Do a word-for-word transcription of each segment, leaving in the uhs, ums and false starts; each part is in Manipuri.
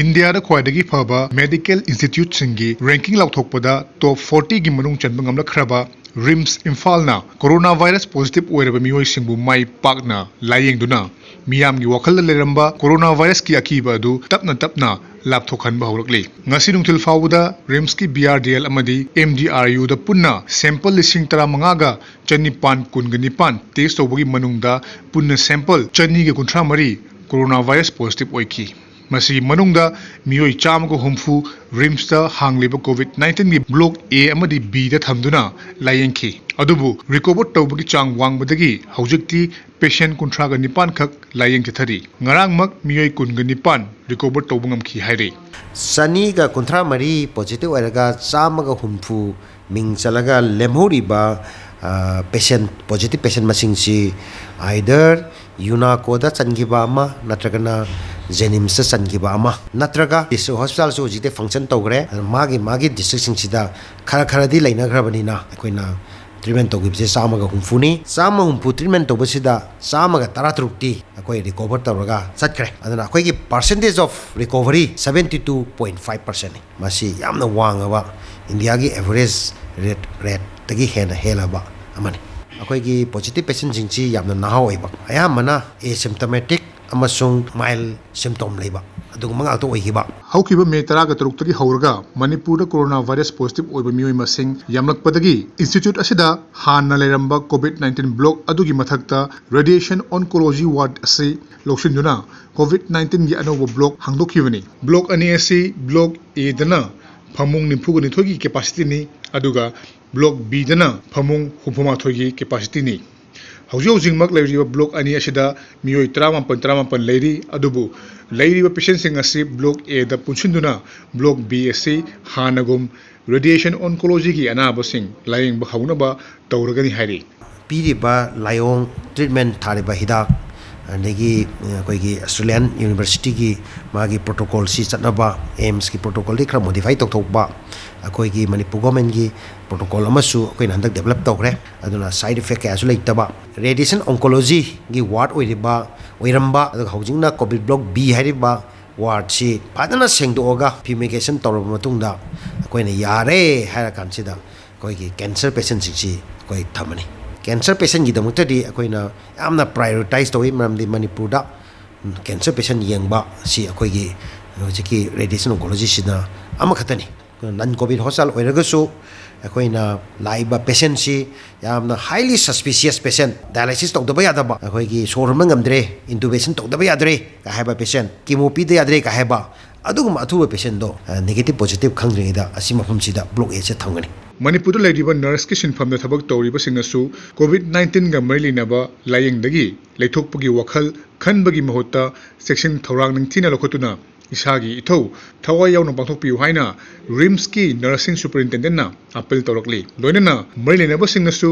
ꯏꯟꯗꯤꯌꯥꯗ ꯈ꯭ꯋꯥꯏꯗꯒꯤ ꯐꯕ ꯃꯦꯗꯤꯀꯦꯜ ꯏꯟꯁꯇꯤꯇ꯭ꯌꯨꯠꯁꯤꯡꯒꯤ ꯔꯦꯡꯀꯤꯡ ꯂꯥꯎꯊꯣꯛꯄꯗ ꯇꯣꯞ ꯐꯣꯔꯇꯤꯒꯤ ꯃꯅꯨꯡ ꯆꯟꯕ ꯉꯝꯂꯛꯈ꯭ꯔꯕ ꯔꯤꯝꯁ ꯏꯝꯐꯥꯜꯅ ꯀꯣꯔꯣꯅꯥ ꯚꯥꯏꯔꯁ ꯄꯣꯖꯤꯇꯤꯚ ꯑꯣꯏꯔꯕ ꯃꯤꯑꯣꯏꯁꯤꯡꯕꯨ ꯃꯥꯏ ꯄꯥꯛꯅ ꯂꯥꯌꯦꯡꯗꯨꯅ ꯃꯤꯌꯥꯝꯒꯤ ꯋꯥꯈꯜꯗ ꯂꯩꯔꯝꯕ ꯀꯣꯔꯣꯅꯥ ꯚꯥꯏꯔꯁꯀꯤ ꯑꯀꯤꯕ ꯑꯗꯨ ꯇꯞꯅ ꯇꯞꯅ ꯂꯥꯞꯊꯣꯛꯍꯟꯕ ꯍꯧꯔꯛꯂꯤ꯫ ꯉꯁꯤ ꯅꯨꯡꯊꯤꯜ ꯐꯥꯎꯕꯗ ꯔꯤꯝꯁꯀꯤ ꯕꯤ ꯑꯥꯔ ꯗꯤ ꯑꯦꯜ ꯑꯃꯗꯤ ꯑꯦꯝ ꯗꯤ ꯑꯥꯔ ꯌꯨꯗ ꯄꯨꯟꯅ ꯁꯦꯝꯄꯜ ꯂꯤꯁꯤꯡ ꯇꯔꯥꯃꯉꯥꯒ ꯆꯅꯤꯄꯥꯟ ꯀꯨꯟꯒ ꯅꯤꯄꯥꯟ ꯇꯦꯁ ꯇꯧꯕꯒꯤ ꯃꯅꯨꯡꯗ ꯄꯨꯟꯅ ꯁꯦꯝꯄꯜ ꯆꯅꯤꯒ ꯀꯨꯟꯊ꯭ꯔꯥ ꯃꯔꯤ ꯀꯣꯔꯣꯅꯥ ꯚꯥꯏꯔꯁ ꯄꯣꯖꯤꯇꯤꯚ ꯑꯣꯏꯈꯤ꯫ ꯃꯁꯤꯒꯤ ꯃꯅꯨꯡꯗ ꯃꯤꯑꯣꯏ ꯆꯥꯝꯃꯒ ꯍꯨꯝꯐꯨ ꯔꯤꯝꯁꯇ ꯍꯥꯡꯂꯤꯕ ꯀꯣꯚꯤꯗ ꯅꯥꯏꯟꯇꯤꯟꯒꯤ ꯕ꯭ꯂꯣꯛ ꯑꯦ ꯑꯃꯗꯤ ꯕꯤꯗ ꯊꯝꯗꯨꯅ ꯂꯥꯌꯦꯡꯈꯤ꯫ ꯑꯗꯨꯕꯨ ꯔꯤꯀꯣꯚꯔ ꯇꯧꯕꯒꯤ ꯆꯥꯡ ꯋꯥꯡꯕꯗꯒꯤ ꯍꯧꯖꯤꯛꯇꯤ ꯄꯦꯁꯦꯟ ꯀꯨꯟꯊ꯭ꯔꯥꯒ ꯅꯤꯄꯥꯟ ꯈꯛ ꯂꯥꯌꯦꯡ ꯆꯠꯊꯔꯤ꯫ ꯉꯔꯥꯡꯃꯛ ꯃꯤꯑꯣꯏ ꯀꯨꯟꯒ ꯅꯤꯄꯥꯟ ꯔꯤꯀꯣꯚꯔ ꯇꯧꯕ ꯉꯝꯈꯤ ꯍꯥꯏꯔꯤ꯫ ꯆꯅꯤꯒ ꯀꯨꯟꯊ꯭ꯔꯥ ꯃꯔꯤ ꯄꯣꯖꯤꯇꯤꯚ ꯑꯣꯏꯔꯒ ꯆꯥꯝꯃꯒ ꯍꯨꯝꯐꯨ ꯃꯤꯡ ꯆꯜꯂꯒ ꯂꯦꯝꯍꯧꯔꯤꯕ ꯄꯦꯁꯦꯟ, ꯄꯣꯖꯤꯇꯤꯚ ꯄꯦꯁꯦꯟ ꯃꯁꯤꯡꯁꯤ ꯑꯥꯏꯗꯔ ꯌꯨꯅꯥꯀꯣꯗ ꯆꯟꯈꯤꯕ ꯑꯃ ꯅꯠꯇ꯭ꯔꯒꯅ ꯖꯦꯅꯤꯝꯁꯇ ꯆꯟꯈꯤꯕ ꯑꯃ ꯅꯠꯇ꯭ꯔꯒ ꯗꯤꯁꯇ꯭ꯔꯤꯛ ꯍꯣꯁꯄꯤꯇꯥꯜꯁꯨ ꯍꯧꯖꯤꯛꯇꯤ ꯐꯪꯁꯟ ꯇꯧꯈ꯭ꯔꯦ꯫ ꯑꯗꯨꯅ ꯃꯥꯒꯤ ꯃꯥꯒꯤ ꯗꯤꯁꯇ꯭ꯔꯤꯛꯁꯤꯡꯁꯤꯗ ꯈꯔ ꯈꯔꯗꯤ ꯂꯩꯅꯈ꯭ꯔꯕꯅꯤꯅ ꯑꯩꯈꯣꯏꯅ ꯇ꯭ꯔꯤꯠꯃꯦꯟ ꯇꯧꯈꯤꯕꯁꯦ ꯆꯥꯝꯃꯒ ꯍꯨꯝꯐꯨꯅꯤ꯫ ꯆꯥꯝꯃ ꯍꯨꯝꯐꯨ ꯇ꯭ꯔꯤꯠꯃꯦꯟ ꯇꯧꯕꯁꯤꯗ ꯆꯥꯝꯃꯒ ꯇꯔꯥꯇꯔꯨꯛꯇꯤ ꯑꯩꯈꯣꯏ ꯔꯤꯀꯣꯚꯔ ꯇꯧꯔꯒ ꯆꯠꯈ꯭ꯔꯦ꯫ ꯑꯗꯨꯅ ꯑꯩꯈꯣꯏꯒꯤ percentage of recovery seventy two point five percentꯅꯤ꯫ ꯃꯁꯤ ꯌꯥꯝꯅ ꯋꯥꯡꯉꯕ ꯏꯟꯗꯤꯌꯥꯒꯤ ꯑꯦꯚꯔꯦꯖ ꯔꯦꯠ ꯔꯦꯠꯇꯒꯤ ꯍꯦꯟꯅ ꯍꯦꯜꯂꯕ ꯑꯃꯅꯤ꯫ ꯑꯩꯈꯣꯏꯒꯤ ꯄꯣꯖꯤꯇꯤꯚ ꯄꯦꯁꯦꯟꯁꯤꯡꯁꯤ ꯌꯥꯝꯅ ꯅꯍꯥ ꯑꯣꯏꯕ, ꯑꯌꯥꯝꯕꯅ ꯑꯦꯁꯤꯝꯇꯃꯦꯇꯤꯛ ꯑꯃꯁꯨꯡ ꯃꯥꯏꯜ ꯁꯤꯝꯇꯣꯝ ꯂꯩꯕ ꯑꯗꯨꯒꯨꯝꯕ ꯉꯥꯛꯇ ꯑꯣꯏꯈꯤꯕ꯫ ꯍꯧꯈꯤꯕ ꯃꯦ ꯇꯔꯥꯒ ꯇꯔꯨꯛꯇꯒꯤ ꯍꯧꯔꯒ ꯃꯅꯤꯄꯨꯔꯗ ꯀꯣꯔꯣꯅꯥ ꯚꯥꯏꯔꯁ ꯄꯣꯖꯤꯇꯤꯚ ꯑꯣꯏꯕ ꯃꯤꯑꯣꯏ ꯃꯁꯤꯡ ꯌꯥꯝꯂꯛꯄꯗꯒꯤ ꯏꯟꯁꯇꯤꯇ꯭ꯌꯨꯠ ꯑꯁꯤꯗ ꯍꯥꯟꯅ ꯂꯩꯔꯝꯕ ꯀꯣꯚꯤꯗ ꯅꯥꯏꯟꯇꯤꯟ ꯕ꯭ꯂꯣꯛ ꯑꯗꯨꯒꯤ ꯃꯊꯛꯇ ꯔꯦꯗꯤꯌꯦꯁꯟ ꯑꯣꯟꯀꯣꯂꯣꯖꯤ ꯋꯥꯔꯗ ꯑꯁꯤ ꯂꯧꯁꯤꯟꯗꯨꯅ ꯀꯣꯚꯤꯗ ꯅꯥꯏꯟꯇꯤꯟꯒꯤ ꯑꯅꯧꯕ ꯕ꯭ꯂꯣꯛ ꯍꯥꯡꯗꯣꯛꯈꯤꯕꯅꯤ꯫ ꯕ꯭ꯂꯣꯛ ꯑꯅꯤ ꯑꯁꯤ ꯕ꯭ꯂꯣꯛ ꯑꯦꯗꯅ ꯐꯃꯨꯡ ꯅꯤꯐꯨꯒ ꯅꯤꯊꯣꯏꯒꯤ ꯀꯦꯄꯥꯁꯤꯇꯤꯅꯤ, ꯑꯗꯨꯒ ꯕ꯭ꯂꯣꯛ ꯕꯤꯗꯅ ꯐꯃꯨꯡ ꯍꯨꯝꯐꯨꯃꯥꯊꯣꯏꯒꯤ ꯀꯦꯄꯥꯁꯤꯇꯤꯅꯤ꯫ ꯍꯧꯖꯤꯛ ꯍꯧꯖꯤꯛꯃꯛ ꯂꯩꯔꯤꯕ ꯕ꯭ꯂꯣꯛ ꯑꯅꯤ ꯑꯁꯤꯗ ꯃꯤꯑꯣꯏ ꯇꯔꯥꯃꯥꯄꯟ, ꯇꯔꯥꯃꯥꯄꯟ ꯂꯩꯔꯤ, ꯑꯗꯨꯕꯨ ꯂꯩꯔꯤꯕ ꯄꯦꯁꯦꯟꯁꯤꯡ ꯑꯁꯤ ꯕ꯭ꯂꯣꯛ ꯑꯦꯗ ꯄꯨꯟꯁꯤꯟꯗꯨꯅ ꯕ꯭ꯂꯣꯛ ꯕꯤ ꯑꯁꯤ ꯍꯥꯟꯅꯒꯨꯝ ꯔꯦꯗꯤꯌꯦꯁꯟ ꯑꯣꯟꯀꯣꯂꯣꯖꯤꯒꯤ ꯑꯅꯥꯕꯁꯤꯡ ꯂꯥꯌꯦꯡꯕ ꯍꯧꯅꯕ ꯇꯧꯔꯒꯅꯤ ꯍꯥꯏꯔꯤ꯫ ꯄꯤꯔꯤꯕ ꯂꯥꯏꯑꯣꯡ ꯇ꯭ꯔꯤꯠꯃꯦꯟ ꯊꯥꯔꯤꯕ ꯍꯤꯗꯥꯛ, ꯑꯗꯒꯤ ꯑꯩꯈꯣꯏꯒꯤ ꯑꯁꯇ꯭ꯔꯦꯂꯤꯌꯥꯟ ꯌꯨꯅꯤꯚꯔꯁꯤꯇꯤꯒꯤ ꯃꯥꯒꯤ ꯄ꯭ꯔꯣꯇꯣꯀꯣꯜꯁꯤ ꯆꯠꯅꯕ, ꯑꯦꯝꯁꯀꯤ ꯄ꯭ꯔꯣꯇꯣꯀꯣꯜꯗꯤ ꯈꯔ ꯃꯣꯗꯤꯐꯥꯏ ꯇꯧꯊꯣꯛꯄ, ꯑꯩꯈꯣꯏꯒꯤ ꯃꯅꯤꯄꯨꯔ ꯒꯣꯔꯃꯦꯟꯒꯤ ꯄ꯭ꯔꯣꯇꯣꯀꯣꯜ ꯑꯃꯁꯨ ꯑꯩꯈꯣꯏꯅ ꯍꯟꯗꯛ ꯗꯦꯕꯂꯞ ꯇꯧꯈ꯭ꯔꯦ꯫ ꯑꯗꯨꯅ ꯁꯥꯏꯠ ꯏꯐꯦꯛ ꯀꯌꯥꯁꯨ ꯂꯩꯇꯕ, ꯔꯦꯗꯤꯌꯦꯁꯟ ꯑꯣꯟꯀꯣꯂꯣꯖꯤꯒꯤ ꯋꯥꯔꯗ ꯑꯣꯏꯔꯤꯕ, ꯑꯣꯏꯔꯝꯕ, ꯑꯗꯨꯒ ꯍꯧꯖꯤꯛꯅ ꯀꯣꯚꯤꯗ ꯕ꯭ꯂꯣꯛ ꯕꯤ ꯍꯥꯏꯔꯤꯕ ꯋꯥꯔꯗꯁꯤ ꯐꯖꯅ ꯁꯦꯡꯗꯣꯛꯑꯒ ꯐ꯭ꯌꯨꯃꯤꯒꯦꯁꯟ ꯇꯧꯔꯕ ꯃꯇꯨꯡꯗ ꯑꯩꯈꯣꯏꯅ ꯌꯥꯔꯦ ꯍꯥꯏꯔ ꯀꯥꯟꯁꯤꯗ ꯑꯩꯈꯣꯏꯒꯤ ꯀꯦꯟꯁꯔ ꯄꯦꯁꯦꯟꯁꯤꯡꯁꯤ ꯑꯩꯈꯣꯏ ꯊꯝꯃꯅꯤ꯫ ꯀꯦꯟꯁꯔ ꯄꯦꯁꯦꯟꯒꯤꯗꯃꯛꯇꯗꯤ ꯑꯩꯈꯣꯏꯅ ꯌꯥꯝꯅ ꯄ꯭ꯔꯥꯏꯌꯣꯔꯤꯇꯥꯏꯁ ꯇꯧꯏ, ꯃꯔꯝꯗꯤ ꯃꯅꯤꯄꯨꯔꯗ ꯀꯦꯟꯁꯔ ꯄꯦꯁꯦꯟ ꯌꯦꯡꯕ ꯁꯤ ꯑꯩꯈꯣꯏꯒꯤ ꯍꯧꯖꯤꯛꯀꯤ ꯔꯦꯗꯤꯌꯦꯁꯟ ꯑꯣꯟꯀꯣꯂꯣꯖꯤꯁꯤꯅ ꯑꯃꯈꯛꯇꯅꯤ꯫ ꯅꯟ ꯀꯣꯚꯤꯗ ꯍꯣꯁꯄꯤꯇꯥꯜ ꯑꯣꯏꯔꯒꯁꯨ ꯑꯩꯈꯣꯏꯅ ꯂꯥꯛꯏꯕ ꯄꯦꯁꯦꯟꯁꯤ ꯌꯥꯝꯅ highly suspicious patient, dialysis ꯇꯧꯗꯕ ꯌꯥꯗꯕ, ꯑꯩꯈꯣꯏꯒꯤ ꯁꯣꯔ ꯍꯣꯟꯕ ꯉꯝꯗ꯭ꯔꯦ, intubation ꯇꯧꯗꯕ ꯌꯥꯗ꯭ꯔꯦ ꯀ ꯍꯥꯏꯕ ꯄꯦꯁꯦꯟ, ꯀꯤꯃꯣ ꯄꯤꯗ ꯌꯥꯗ꯭ꯔꯦ ꯀ ꯍꯥꯏꯕ ꯑꯗꯨꯒꯨꯝꯕ ꯑꯊꯨꯕ ꯄꯦꯁꯦꯟꯗꯣ ꯅꯦꯒꯦꯇꯤꯚ ꯄꯣꯖꯤꯇꯤꯚ ꯈꯪꯗ꯭ꯔꯤꯉꯩꯗ ꯑꯁꯤ ꯃꯐꯝꯁꯤꯗ ꯕ꯭ꯂꯣꯛ ꯑꯦꯖꯁꯦ ꯊꯝꯒꯅꯤ꯫ ꯃꯅꯤꯄꯨꯔꯗ ꯂꯩꯔꯤꯕ ꯅꯔꯁꯀꯤ ꯁꯤꯟꯐꯝꯗ ꯊꯕꯛ ꯇꯧꯔꯤꯕꯁꯤꯡꯅꯁꯨ ꯀꯣꯚꯤꯗ ꯅꯥꯏꯟꯇꯤꯟꯒ ꯃꯔꯤ ꯂꯩꯅꯕ ꯂꯥꯏꯌꯦꯡꯗꯒꯤ ꯂꯩꯊꯣꯛꯄꯒꯤ ꯋꯥꯈꯜ ꯈꯟꯕꯒꯤ ꯃꯍꯨꯠꯇ ꯆꯦꯛꯁꯤꯟ ꯊꯧꯔꯥꯡ ꯅꯤꯡꯊꯤꯅ ꯂꯧꯈꯠꯇꯨꯅ ꯏꯁꯥꯒꯤ ꯏꯊꯧ ꯊꯋꯥꯏ ꯌꯥꯎꯅ ꯄꯥꯡꯊꯣꯛꯄꯤꯌꯨ ꯍꯥꯏꯅ ꯔꯤꯝꯁꯀꯤ ꯅꯔꯁꯤꯡ ꯁꯨꯄꯔꯤꯟꯇꯦꯟꯗꯦꯟꯠꯅ ꯑꯥꯄꯤꯜ ꯇꯧꯔꯛꯂꯤ꯫ ꯂꯣꯏꯅꯅ ꯃꯔꯤ ꯂꯩꯅꯕꯁꯤꯡꯅꯁꯨ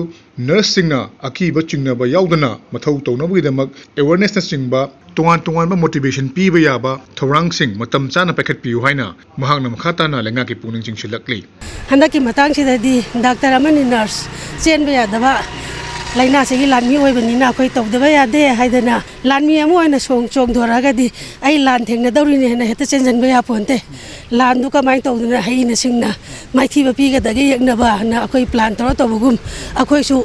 ꯅꯔꯁꯁꯤꯡꯅ ꯑꯀꯤꯕ ꯆꯤꯡꯅꯕ ꯌꯥꯎꯗꯅ ꯃꯊꯧ ꯇꯧꯅꯕꯒꯤꯗꯃꯛ ꯑꯦꯋꯥꯔꯅꯦꯁꯅꯆꯤꯡꯕ ꯇꯣꯉꯥꯟ ꯇꯣꯉꯥꯟꯕ ꯃꯣꯇꯤꯚꯦꯁꯟ ꯄꯤꯕ ꯌꯥꯕ ꯊꯧꯔꯥꯡꯁꯤꯡ ꯃꯇꯝ ꯆꯥꯅ ꯄꯥꯏꯈꯠꯄꯤꯌꯨ ꯍꯥꯏꯅ ꯃꯍꯥꯛꯅ ꯃꯈꯥ ꯇꯥꯅ ꯂꯩꯉꯥꯛꯀꯤ ꯄꯨꯛꯅꯤꯡ ꯆꯤꯡꯁꯤꯜꯂꯛꯂꯤ꯫ ꯍꯟꯗꯛꯀꯤ ꯃꯇꯥꯡꯁꯤꯗꯗꯤ ꯗꯥꯛꯇꯔ ꯑꯃꯅꯤ ꯅꯔꯁ ꯆꯦꯟꯕ ꯌꯥꯗꯕ, ꯂꯥꯏꯅꯥꯁꯤꯒꯤ ꯂꯥꯟꯃꯤ ꯑꯣꯏꯕꯅꯤꯅ ꯑꯩꯈꯣꯏ ꯇꯧꯗꯕ ꯌꯥꯗꯦ ꯍꯥꯏꯗꯅ ꯂꯥꯟꯃꯤ ꯑꯃ ꯑꯣꯏꯅ ꯁꯣꯡ ꯆꯣꯡꯊꯣꯔꯛꯑꯒꯗꯤ ꯑꯩ ꯂꯥꯟ ꯊꯦꯡꯅꯗꯧꯔꯤꯅꯦ ꯍꯥꯏꯅ ꯍꯦꯛꯇ ꯆꯦꯟꯁꯤꯟꯕ ꯌꯥꯄꯣꯟꯇꯦ꯫ ꯂꯥꯟꯗꯨ ꯀꯃꯥꯏꯅ ꯇꯧꯗꯅ ꯍꯩꯅ ꯁꯤꯡꯅ ꯃꯥꯏꯊꯤꯕ ꯄꯤꯒꯗꯒꯦ ꯌꯦꯛꯅꯕꯅ ꯑꯩꯈꯣꯏ ꯄ꯭ꯂꯥꯟ ꯇꯧꯔ ꯇꯧꯕꯒꯨꯝ ꯑꯩꯈꯣꯏꯁꯨ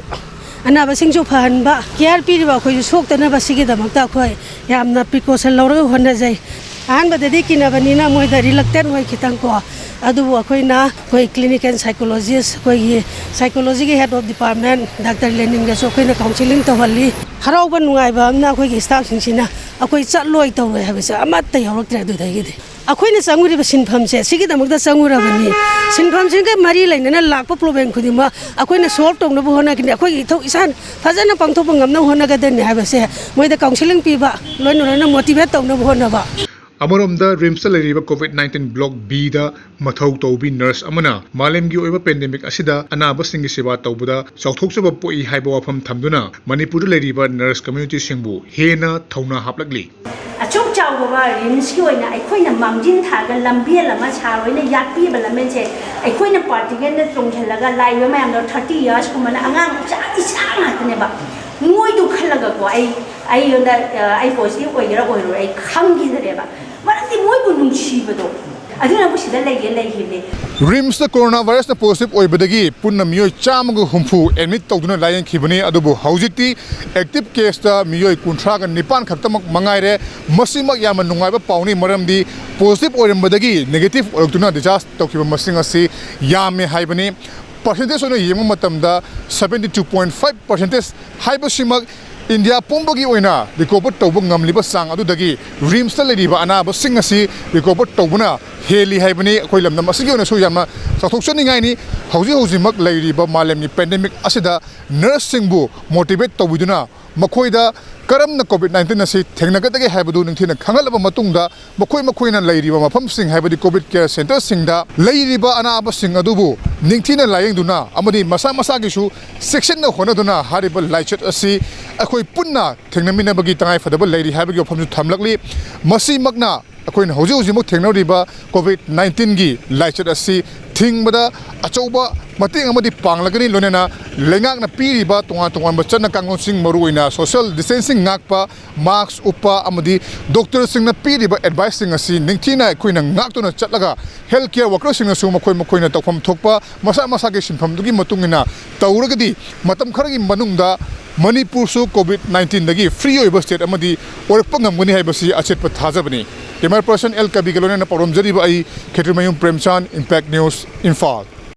ꯑꯅꯥꯕꯁꯤꯡꯁꯨ ꯐꯍꯟꯕ, ꯀꯤꯌꯥꯔ ꯄꯤꯔꯤꯕ ꯑꯩꯈꯣꯏꯁꯨ ꯁꯣꯛꯇꯅꯕ ꯁꯤꯒꯤꯗꯃꯛꯇ ꯑꯩꯈꯣꯏ ꯌꯥꯝꯅ ꯄ꯭ꯔꯤꯀꯣꯁꯟ ꯂꯧꯔꯒ ꯍꯣꯠꯅꯖꯩ꯫ ꯑꯍꯥꯟꯕꯗꯗꯤ ꯀꯤꯅꯕꯅꯤꯅ ꯃꯣꯏꯗ ꯔꯤꯂꯛꯇꯦꯟ ꯑꯣꯏ ꯈꯤꯇꯪ ꯀꯣ, ꯑꯗꯨꯕꯨ ꯑꯩꯈꯣꯏꯅ ꯑꯩꯈꯣꯏ ꯀ꯭ꯂꯤꯅꯤꯀꯦꯜ ꯁꯥꯏꯀꯣꯂꯣꯖꯤꯁ, ꯑꯩꯈꯣꯏꯒꯤ ꯁꯥꯏꯀꯣꯂꯣꯖꯤꯒꯤ ꯍꯦꯗ ꯑꯣꯐ ꯗꯤꯄꯥꯔꯠꯃꯦꯟ ꯗꯥꯛꯇꯔ ꯂꯦꯅꯤꯟꯒꯁꯨ ꯑꯩꯈꯣꯏꯅ ꯀꯥꯎꯟꯁꯤꯂꯤꯡ ꯇꯧꯍꯜꯂꯤ꯫ ꯍꯔꯥꯎꯕ ꯅꯨꯡꯉꯥꯏꯕ ꯑꯃꯅ ꯑꯩꯈꯣꯏꯒꯤ ꯁ꯭ꯇꯥꯐꯁꯤꯡꯁꯤꯅ ꯑꯩꯈꯣꯏ ꯆꯠꯂꯣꯏ ꯇꯧꯔꯣꯏ ꯍꯥꯏꯕꯁꯦ ꯑꯃꯠꯇ ꯌꯥꯎꯔꯛꯇ꯭ꯔꯦ꯫ ꯑꯗꯨꯗꯒꯤꯗꯤ ꯑꯩꯈꯣꯏꯅ ꯆꯪꯉꯨꯔꯤꯕ ꯁꯤꯟꯐꯝꯁꯦ ꯁꯤꯒꯤꯗꯃꯛꯇ ꯆꯪꯉꯨꯔꯕꯅꯤ, ꯁꯤꯟꯐꯝꯁꯤꯒ ꯃꯔꯤ ꯂꯩꯅꯅ ꯂꯥꯛꯄ ꯄ꯭ꯔꯣꯕ꯭ꯂꯦꯝ ꯈꯨꯗꯤꯡꯃꯛ ꯑꯩꯈꯣꯏꯅ ꯁꯣꯜꯕ ꯇꯧꯅꯕ ꯍꯣꯠꯅꯒꯅꯤ, ꯑꯩꯈꯣꯏꯒꯤ ꯏꯊꯧ ꯏꯁꯥꯅ ꯐꯖꯅ ꯄꯥꯡꯊꯣꯛꯄ ꯉꯝꯅꯕ ꯍꯣꯠꯅꯒꯗꯕꯅꯤ ꯍꯥꯏꯕꯁꯦ ꯃꯣꯏꯗ ꯀꯥꯎꯟꯁꯤꯂꯤꯡ ꯄꯤꯕ, ꯂꯣꯏꯅ ꯂꯣꯏꯅ ꯃꯣꯇꯤꯚꯦꯠ ꯇꯧꯅꯕ ꯍꯣꯠꯅꯕ꯫ ꯑꯃꯔꯣꯝꯗ ꯔꯤꯝꯁꯇ ꯂꯩꯔꯤꯕ ꯀꯣꯚꯤꯗ ꯅꯥꯏꯟꯇꯤꯟ ꯕ꯭ꯂꯣꯛ ꯕꯤꯗ ꯃꯊꯧ ꯇꯧꯕꯤ ꯅꯔꯁ ꯑꯃꯅ ꯃꯥꯂꯦꯝꯒꯤ ꯑꯣꯏꯕ ꯄꯦꯟꯗꯦꯃꯤꯛ ꯑꯁꯤꯗ ꯑꯅꯥꯕꯁꯤꯡꯒꯤ ꯁꯦꯕꯥ ꯇꯧꯕꯗ ꯆꯥꯎꯊꯣꯛꯆꯕ ꯄꯣꯛꯏ ꯍꯥꯏꯕ ꯋꯥꯐꯝ ꯊꯝꯗꯨꯅ ꯃꯅꯤꯄꯨꯔꯗ ꯂꯩꯔꯤꯕ ꯅꯔꯁ ꯀꯝꯃ꯭ꯌꯨꯅꯤꯇꯤꯁꯤꯡꯕꯨ ꯍꯦꯟꯅ ꯊꯧꯅꯥ ꯍꯥꯞꯂꯛꯂꯤ꯫ ꯑꯆꯧ ꯆꯥꯎꯕ ꯔꯤꯝꯁꯀꯤ ꯑꯣꯏꯅ ꯑꯩꯈꯣꯏꯅ ꯃꯥꯡꯖꯤꯟ ꯊꯥꯔꯒ ꯂꯝꯕꯦꯜ ꯑꯃ ꯁꯥꯔꯣꯏꯅ ꯌꯥꯠꯄꯤꯕ ꯂꯝꯕꯦꯜꯁꯦ ꯑꯩꯈꯣꯏꯅ ꯄꯥꯔꯇꯤꯒꯦꯟꯗ ꯆꯣꯡꯁꯤꯜꯂꯒ ꯂꯥꯛꯏꯕ ꯃꯌꯥꯝꯗꯣ ꯊꯥꯔꯇꯤ ꯌꯥꯔꯁꯀꯨꯝꯕꯅ ꯑꯉꯥꯡ ꯏꯆꯥ ꯏꯆꯥ ꯉꯥꯛꯇꯅꯦꯕ꯫ ꯃꯣꯏꯗꯨ ꯈꯜꯂꯒ ꯀꯣ ꯑꯩ ꯑꯩꯉꯣꯟꯗ ꯑꯩ ꯄꯣꯖꯤꯇꯤꯚ ꯑꯣꯏꯒꯦꯔꯥ ꯑꯣꯏꯔꯣꯏ ꯑꯩ ꯈꯪꯈꯤꯗ꯭ꯔꯦꯕ꯫ ꯃꯔꯝꯗꯤ ꯃꯣꯏꯕꯨ ꯅꯨꯡꯁꯤꯕꯗꯣ, ꯑꯗꯨꯅꯕꯨ ꯁꯤꯗ ꯂꯩꯒꯦ ꯂꯩꯈꯤꯕꯅꯦ꯫ ꯔꯤꯝꯁꯇ ꯀꯣꯔꯣꯅꯥ ꯚꯥꯏꯔꯁꯅ ꯄꯣꯖꯤꯇꯤꯚ ꯑꯣꯏꯕꯗꯒꯤ ꯄꯨꯟꯅ ꯃꯤꯑꯣꯏ ꯆꯥꯝꯃꯒ ꯍꯨꯝꯐꯨ ꯑꯦꯗꯃꯤꯠ ꯇꯧꯗꯨꯅ ꯂꯥꯌꯦꯡꯈꯤꯕꯅꯤ꯫ ꯑꯗꯨꯕꯨ ꯍꯧꯖꯤꯛꯇꯤ ꯑꯦꯛꯇꯤꯚ ꯀꯦꯁꯇ ꯃꯤꯑꯣꯏ ꯀꯨꯟꯊ꯭ꯔꯥꯒ ꯅꯤꯄꯥꯟ ꯈꯛꯇꯃꯛ ꯃꯉꯥꯏꯔꯦ꯫ ꯃꯁꯤꯃꯛ ꯌꯥꯝꯅ ꯅꯨꯡꯉꯥꯏꯕ ꯄꯥꯎꯅꯤ, ꯃꯔꯝꯗꯤ ꯄꯣꯖꯤꯇꯤꯚ ꯑꯣꯏꯔꯝꯕꯗꯒꯤ ꯅꯦꯒꯦꯇꯤꯚ ꯑꯣꯏꯔꯛꯇꯨꯅ ꯗꯤꯁꯆꯥꯔꯖ ꯇꯧꯈꯤꯕ ꯃꯁꯤꯡ ꯑꯁꯤ ꯌꯥꯝꯃꯦ ꯍꯥꯏꯕꯅꯤ꯫ ꯄꯥꯔꯁꯦꯟꯇꯦꯖ ꯑꯣꯏꯅ ꯌꯦꯡꯕ ꯃꯇꯝꯗ seventy two point five percentage ꯍꯥꯏꯕꯁꯤꯃꯛ ꯏꯟꯗꯤꯌꯥ ꯄꯨꯝꯕꯒꯤ ꯑꯣꯏꯅ ꯔꯤꯀꯣꯚꯔ ꯇꯧꯕ ꯉꯝꯂꯤꯕ ꯆꯥꯡ ꯑꯗꯨꯗꯒꯤ ꯔꯤꯝꯁꯇ ꯂꯩꯔꯤꯕ ꯑꯅꯥꯕꯁꯤꯡ ꯑꯁꯤ ꯔꯤꯀꯣꯚꯔ ꯇꯧꯕꯅ ꯍꯦꯜꯂꯤ ꯍꯥꯏꯕꯅꯤ꯫ ꯑꯩꯈꯣꯏ ꯂꯝꯗꯝ ꯑꯁꯤꯒꯤ ꯑꯣꯏꯅꯁꯨ ꯌꯥꯝꯅ ꯆꯥꯎꯊꯣꯛꯆꯅꯤꯡꯉꯥꯏꯅꯤ꯫ ꯍꯧꯖꯤꯛ ꯍꯧꯖꯤꯛꯃꯛ ꯂꯩꯔꯤꯕ ꯃꯥꯂꯦꯝꯒꯤ ꯄꯦꯟꯗꯦꯃꯤꯛ ꯑꯁꯤꯗ ꯅꯔꯁꯁꯤꯡꯕꯨ ꯃꯣꯇꯤꯚꯦꯠ ꯇꯧꯕꯤꯗꯨꯅ ꯃꯈꯣꯏꯗ ꯀꯔꯝꯅ ꯀꯣꯚꯤꯗ ꯅꯥꯏꯟꯇꯤꯟ ꯑꯁꯤ ꯊꯦꯡꯅꯒꯗꯒꯦ ꯍꯥꯏꯕꯗꯨ ꯅꯤꯡꯊꯤꯅ ꯈꯪꯍꯜꯂꯕ ꯃꯇꯨꯡꯗ, ꯃꯈꯣꯏ ꯃꯈꯣꯏꯅ ꯂꯩꯔꯤꯕ ꯃꯐꯝꯁꯤꯡ, ꯍꯥꯏꯕꯗꯤ ꯀꯣꯚꯤꯗ ꯀꯦꯌꯔ ꯁꯦꯟꯇꯔꯁꯤꯡꯗ ꯂꯩꯔꯤꯕ ꯑꯅꯥꯕꯁꯤꯡ ꯑꯗꯨꯕꯨ ꯅꯤꯡꯊꯤꯅ ꯂꯥꯌꯦꯡꯗꯨꯅ ꯑꯃꯗꯤ ꯃꯁꯥ ꯃꯁꯥꯒꯤꯁꯨ ꯆꯦꯛꯁꯤꯟꯅ ꯍꯣꯠꯅꯗꯨꯅ ꯍꯥꯏꯔꯤꯕ ꯂꯥꯏꯆꯠ ꯑꯁꯤ ꯑꯩꯈꯣꯏ ꯄꯨꯟꯅ ꯊꯦꯡꯅꯃꯤꯟꯅꯕꯒꯤ ꯇꯉꯥꯏꯐꯗꯕ ꯂꯩꯔꯤ ꯍꯥꯏꯕꯒꯤ ꯋꯥꯐꯝꯁꯨ ꯊꯝꯂꯛꯂꯤ꯫ ꯃꯁꯤꯃꯛꯅ ꯑꯩꯈꯣꯏꯅ ꯍꯧꯖꯤꯛ ꯍꯧꯖꯤꯛꯃꯛ ꯊꯦꯡꯅꯔꯤꯕ ꯀꯣꯚꯤꯗ ꯅꯥꯏꯟꯇꯤꯟꯒꯤ ꯂꯥꯏꯆꯠ ꯑꯁꯤ ꯊꯤꯡꯕꯗ ꯑꯆꯧꯕ ꯃꯇꯦꯡ ꯑꯃꯗꯤ ꯄꯥꯡꯂꯒꯅꯤ꯫ ꯂꯣꯏꯅꯅ ꯂꯩꯉꯥꯛꯅ ꯄꯤꯔꯤꯕ ꯇꯣꯉꯥꯟ ꯇꯣꯉꯥꯟꯕ ꯆꯠꯅ ꯀꯥꯡꯂꯣꯟꯁꯤꯡ, ꯃꯔꯨꯑꯣꯏꯅ ꯁꯣꯁꯤꯌꯦꯜ ꯗꯤꯁꯇꯦꯟꯁꯤꯡ ꯉꯥꯛꯄ, ꯃꯥꯛꯁ ꯎꯞꯄ ꯑꯃꯗꯤ ꯗꯣꯛꯇꯔꯁꯤꯡꯅ ꯄꯤꯔꯤꯕ ꯑꯦꯗꯚꯥꯏꯁꯁꯤꯡ ꯑꯁꯤ ꯅꯤꯡꯊꯤꯅ ꯑꯩꯈꯣꯏꯅ ꯉꯥꯛꯇꯨꯅ ꯆꯠꯂꯒ, ꯍꯦꯜꯊ ꯀꯦꯌꯔ ꯋꯥꯔꯀꯔꯁꯤꯡꯅꯁꯨ ꯃꯈꯣꯏ ꯃꯈꯣꯏꯅ ꯇꯧꯐꯝ ꯊꯣꯛꯄ ꯃꯁꯥ ꯃꯁꯥꯒꯤ ꯁꯤꯟꯐꯝꯗꯨꯒꯤ ꯃꯇꯨꯡ ꯏꯟꯅ ꯇꯧꯔꯒꯗꯤ, ꯃꯇꯝ ꯈꯔꯒꯤ ꯃꯅꯨꯡꯗ ꯃꯅꯤꯄꯨꯔꯁꯨ ꯀꯣꯚꯤꯗ ꯅꯥꯏꯟꯇꯤꯟꯗꯒꯤ ꯐ꯭ꯔꯤ ꯑꯣꯏꯕ ꯁ꯭ꯇꯦꯠ ꯑꯃꯗꯤ ꯑꯣꯏꯔꯛꯄ ꯉꯝꯒꯅꯤ ꯍꯥꯏꯕꯁꯤ ꯑꯆꯦꯠꯄ ꯊꯥꯖꯕꯅꯤ꯫ ꯀꯦꯃꯦꯔꯥ ꯄꯔꯁꯟ ꯑꯦꯜ ꯀꯕꯤꯒ ꯂꯣꯏꯅꯅ ꯄꯥꯎꯔꯝꯖꯔꯤꯕ ꯑꯩ ꯈꯦꯇ꯭ꯔꯤꯃꯌꯨꯝ ꯄ꯭ꯔꯦꯝꯆꯥꯟ, ꯏꯝꯄꯦꯛ ꯅ꯭ꯌꯨꯁ, ꯏꯝꯐꯥꯜ꯫